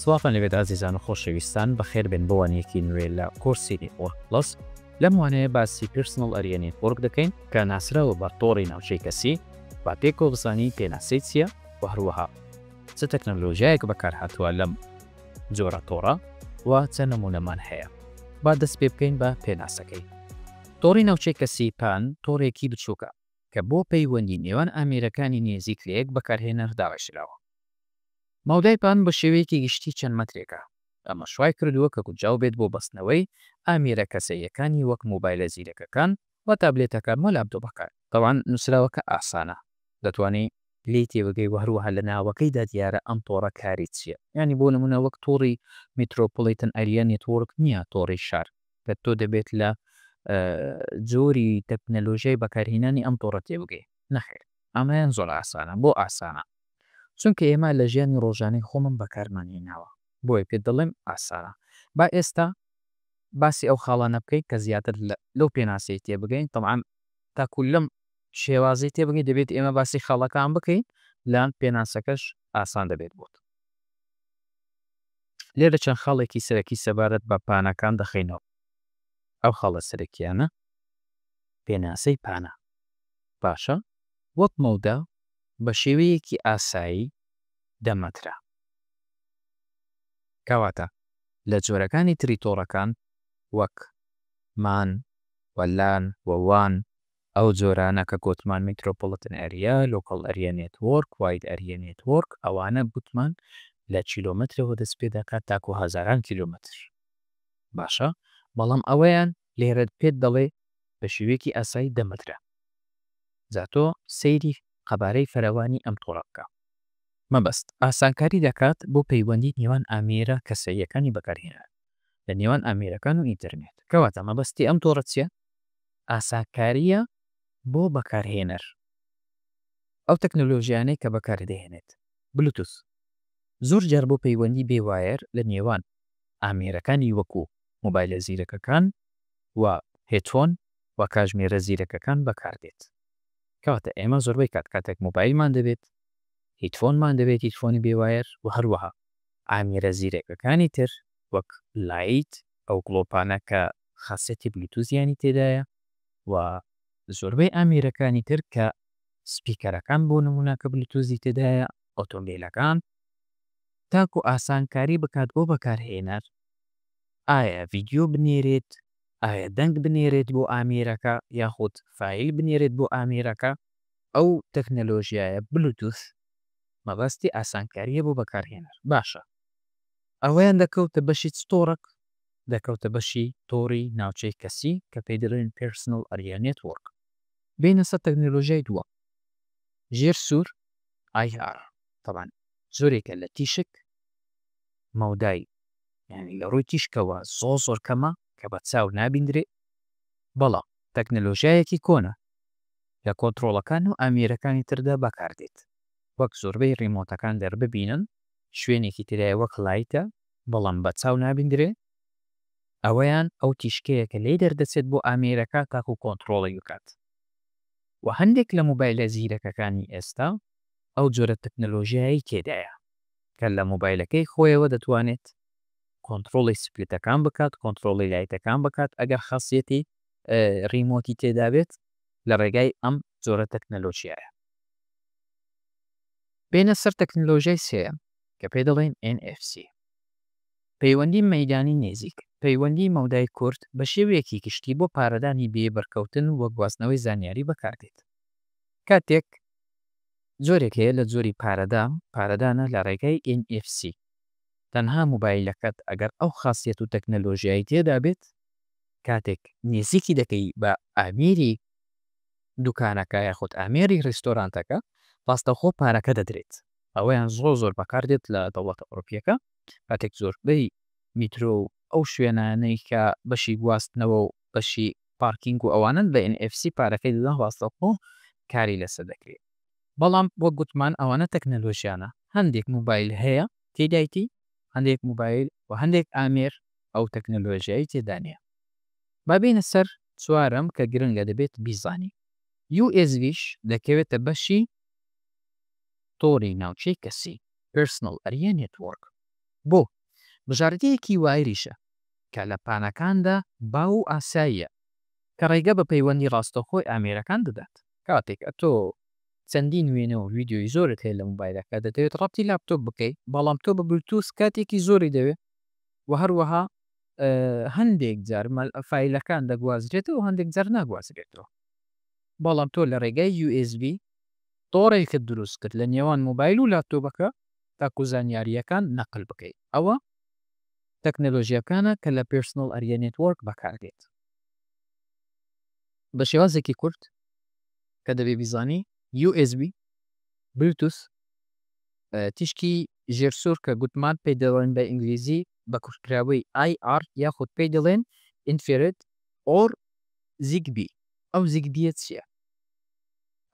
سڵاوتان لێبێت ئازیزان و خۆشەویستان، بەخێربێن بۆ وانەیەکی نوێ لە کۆرسی Network Plus. لەم وانەیە باسی Personal Area Network دەکەین کە ناسراوە بە تۆڕی ناوچەی کەسی. با پێکەوە بزانین پێناسەی چییە و هەروەها چ تەکنەلۆژیایەک بەکارهاتووە لەم جۆرە تۆڕە و چەند نموونەمان هەیە. با دەست پێ بکەین بە پێناسەکەی. تۆڕی ناوچەی کەسی PAN تۆڕێکی بچووکە کە بۆ پەیوەندی نێوان ئامێرەکانی نێزیک لە یەک بەکارهێنەر داڕێژراوە. مەودای PAN بە شێوەیەکی گشتی چەند مەترێکە، ئەمەش وای کردووە کە گونجاو بێت بۆ بەستنەوەی ئامێرە کەسەییەکانی وەک مۆبایلە زیرەکەکان و تابلێتەکان و لاپتۆپەکان. تەبعەن نووسراوەکە ئاسانە دەتوانی لێی تێبگەی و هەروەها لە ناوەکەیدا دیارە ئەم تۆڕە کاری چییە. یانی بۆ نموونە وەک تۆڕی Metropolitan Area Network نییە، تۆڕی شار، کە تۆ دەبێت لە جۆری تەکنەلۆژیای بەکارهێنانی ئەم تۆڕە تێبگەی. نەخێر ئەمەیان زۆر ئاسانە. بۆ ئاسانە؟ چونکە ئێمە لە ژیانی ڕۆژانەی خۆمان بەکارمان هێناوە، بۆیە پێت دەڵێم ئاسانە. با ئێستا باسی ئەو خاڵانە بکەین کە زیاتر لەو پێناسەی تێبگەین. تەبعەن تاکو لەم شێوازەی تێبگەین دەبێت ئێمە باسی خاڵەکان بکەین، لام پێناسەکەش ئاسان دەبێت بۆت. لێرە چەند خاڵێکی سەرەکی سەبارەت بە PAN ەکان دەخەینەوە. ئەو خاڵە سەرەکیانە پێناسەی PAN ە. باشە وەک مەودا بە شێوەیەکی ئاسایی دە مەترە. کەواتە لە جۆرەکانی تری تۆڕەکان وەک MAN و LAN و WAN، ئەو جۆرانە کە گۆتمان Metropolitan Area، Local Area Network، Wide Area Network، ئەوانە گوتمان لە کیلۆمەترەوە دەست پێ دەکات تاکو هەزاران کیلۆمەتر. باشە بەڵام ئەوەیان لێرە پێت دەڵێ بە شێوەیەکی ئاسایی دە مەترە. جا تۆ سەیری قەبارەی فراوانی ئەم تۆڕە بکە. مەبەست ئاسانکاری دەکات بۆ پەیوەندی نێوان ئامێرە کەسەییەکانی بەکارهێنەر لە نێوان ئامێرەکان و ئینتەرنێت. کەواتە مەبەستی ئەم تۆڕە چییە؟ ئاسانکارییە بۆ بەکارهێنەر. ئەو تەکنەلۆژیانەی کە بەکاردەهێنێت. بلوتوس زۆر جار بۆ پەیوەندی بێ wire لە نێوان ئامێرەکانی وەکو مۆبایلە زیرەکەکان و headphone و کاژمێرە زیرەکەکان بەکاردێت. کەواتە ئێمە زۆربەی کات کاتێک مۆبایلمان دەبێت، headphone مان دەبێت، headphone ی بێ wire و هەروەها ئامێرە زیرەکەکانی تر وەک light، ئەو گڵۆپانە کە خاصیەتی بلوتوزیانی تێدایە و زۆربەی ئامێرەکانی تر کە speaker ەکان بۆ نمونە کە بلوتوزی تێدایە، ئۆتۆمبیلەکان، تاکو ئاسانکاری بکات بۆ بەکارهێنەر ئایا ڤیدیۆ بنێرێت، ئایا دەنگ بنێرێت بۆ ئامێرەکە یاخود file بنێرێت بۆ ئامێرەکە. ئەو تەکنەلۆژیایە بلوتوس مەبەستی ئاسانکارییە بۆ بەکارهێنەر. باشە ئەوەیان دەکەوتە بەشی چ تۆڕەک؟ دەکەوتە بەشی تۆڕی ناوچەی کەسی کە پێی دەڵێن Personal Area Network. بێینە سەر تەکنەلۆژیای دووەم، ژێر سوور IR. تەبعەن جۆرێکە لە تیشک، مەودای یانی لە ڕووی تیشکەوە زۆر زۆر کەمە کە بە چاو نابیندرێ، بەڵام تەکنەلۆژیایەکی کۆنە لە کۆنترۆڵەکان و ئامێرەکانی تردا بەکاردێت. وەک زۆربەی remote ەکان دەرببینن شوێنێکی ترایە وەک light ە بەڵام بە چاو نابیندرێ، ئەوەیان ئەو تیشکەیە کە لێی دەردەچێت بۆ ئامێرەکە تاکو کۆنترۆڵی بکات. و هەندێک لە مۆبایلە زیرەکەکانی ئێستا ئەو جۆرە تەکنەلۆژیایەی تێدایە کە لە مۆبایلەکەی خۆیەوە دەتوانێت کۆنترۆڵی split ەکان بکات، کۆنترۆڵی light ەکان بکات ئەگەر خاصیەتی remote ی تێدا بێت لە ڕێگای ئەم جۆرە تەکنەلۆژیایە. بێنە سەر تەکنەلۆژیای سێیەم کە پێی دەڵێن NFC. پەیوەندی مەیدانی نێزیک، پەیوەندی مەودای کورت بە شێوەیەکی گشتی بۆ پارەدانی بێ بەرکەوتن و گواستنەوەی زانیاری بەکاردێت. کاتێک جۆرێک هەیە لە جۆری پارەدا، پارەدانە لە ڕێگای NFC. تەنها مۆبایلەکەت ئەگەر ئەو خاصیەت و تەکنەلۆژیای تێدا بێت، کاتێک نزیکی دەکەی بە ئامێری دوکانەکە یاخود ئامێری ڕیستۆرانتەکە، ڕاستەوخۆ پارەکە دەدرێت. ئەوەیان زۆر زۆر بەکاردێت لە دەوڵەتە ئەوروپیەکە، کاتێک زۆربەی میترۆ و ئەو شوێنانەی کە بەشی گواستنەوە و بەشی پارکینگ و ئەوانەن بە NFC پارەکەی دەدەن، ڕاستەوخۆ کاری لەسەر دەکرێت. بەڵام وەک گوتمان ئەوانە تەکنەلۆژیانە، هەندێک مۆبایل هەیە تێدایتی، هەندێک مۆبایل و هەندێک ئامێر ئەو تەکنەلۆژیای تێدا نییە. با بێینە سەر چوارەم کە گرنگە دەبێت بیزانی. USB ش دەکەوێتە بەشی تۆڕی ناوچەی کەسی Personal Area Network. بۆ؟ بژاردەیەکی wire یشە کە لە PAN ەکاندا باو و ئاساییە کە ڕێگە بە پەیوەندی ڕاستەوخۆی ئامێرەکان دەدات. کاتێک ئەتۆ چەندین وێنە و ڤیدیۆی زۆرت هەیە لە مۆبایلەکە دەتەوێت ڕەبتی لاپتۆپ بکەی بەڵام تۆ بە بلوتوس کاتێکی زۆری دەوێت و هەروەها هەندێک جار فایلەکان دەگوازرێتەوە و هەندێک جار ناگوازرێتەوە. بەڵام تۆ لە ڕێگای USB تۆڕێکت دروست کرد لە نێوان مۆبایل و لاپتۆپەکە تاکو زانیارییەکان نەقل بکەیت. ئەوە تەکنەلۆژیاکانە کە لە Personal Area Network بەکاردێت. بە شێوازێکی کورت کە دەبێ بیزانی USB، بلوتوس، تیشکی ژێر سوور کە گوتمان پێی دەڵێن بە ئینگلیزی بە کورتکراوەی IR یاخود پێی دەڵێن Infrared or Zigbee. ئەو Zigbee یە چییە؟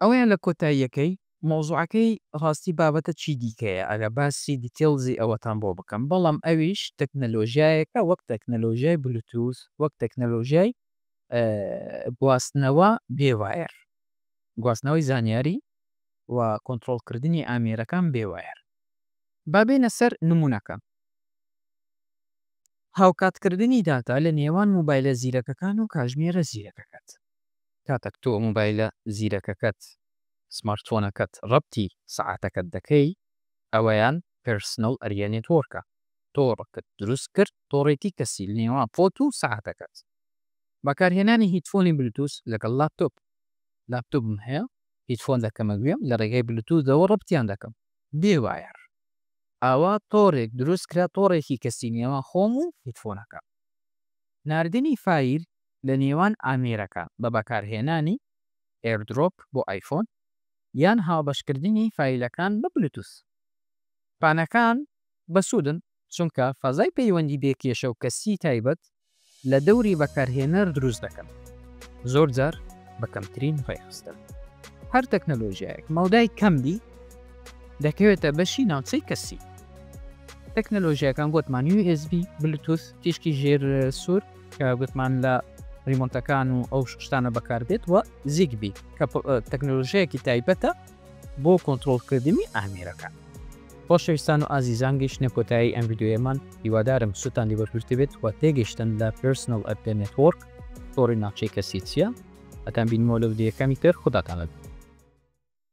ئەوەیان لە کۆتاییەکەی مەوزوعەکەی ڕاستی بابەتە چی دیکەیە ئەگە باسی details ی ئەوەتان بۆ بکەم بەڵام ئەویش تەکنەلۆژیایەکە وەک تەکنەلۆژیای بلوتوس وەک تەکنەلۆژیای گواستنەوە بێ wire گواستنەوەی زانیاری و کۆنترۆڵکردنی ئامێرەکان بێ wire. با بێینە سەر نمونەکە. هاوکاتکردنی داتا لە نێوان مۆبایلە زیرەکەکان و کاژمێرە زیرەکەکەت. کاتەک تۆ مۆبایلە زیرەکەکەت، سمارتفۆنەکەت ڕەبتی سەعاتەکەت دەکەی، ئەوەیان Personal Area Network ە. تۆڕەکەت دروست کرد، تۆڕێکی کەسی لە نێوان خۆت و سەعاتەکەت. بەکارهێنانی headphone ی بلوتوس لەگەڵ لاپتۆپ. لاپتۆپم هەیە، headphone دەکەمە گوێم، لە ڕێگای بلوتوسەوە ڕەبتیان دەکەم. بێ wire. ئاوا تۆڕێک دروست کرا، تۆڕێکی کەسی نێوان خۆم و headphone ەکە. ناردنی فایل لە نێوان ئامێرەکان بە بەکارهێنانی AirDrop بۆ ئایفۆن یان هاوبەشکردنی فایلەکان بە بلوتوس. PAN ەکان بەسوودن چونکە فەزای پەیوەندی بێ کێشە و کەسیی تایبەت لە دەوری بەکارهێنەر دروست دەکەن، زۆرجار بە کەمترین ڕێکخستن. هەر تەکنەلۆژیایەک مەودای کەم بی دەکەوێتە بەشی ناوچەی کەسی. تەکنەلۆژیاکان گۆتمان USB، بلوتوس، تیشکی ژێر سوور کە گوتمان لە remote ەکان و ئەو شتانە بەکاردێت و Zigbee کە تەکنەلۆژیایەکی تایبەتە بۆ کۆنترۆڵکردنی ئامێرەکان. خۆشەویستان و ئازیزان گەیشتنە کۆتایی ئەم ڤیدیۆیەمان، هیوادارم سوودتان لێ وەرگرتبێت و تێگەیشتن لە Personal Area Network، تۆڕی ناوچەی کەسی چییە. ئەتانبینمەوە لە ڤیدیۆیەکانی تر، خوداتان لەگەڵ.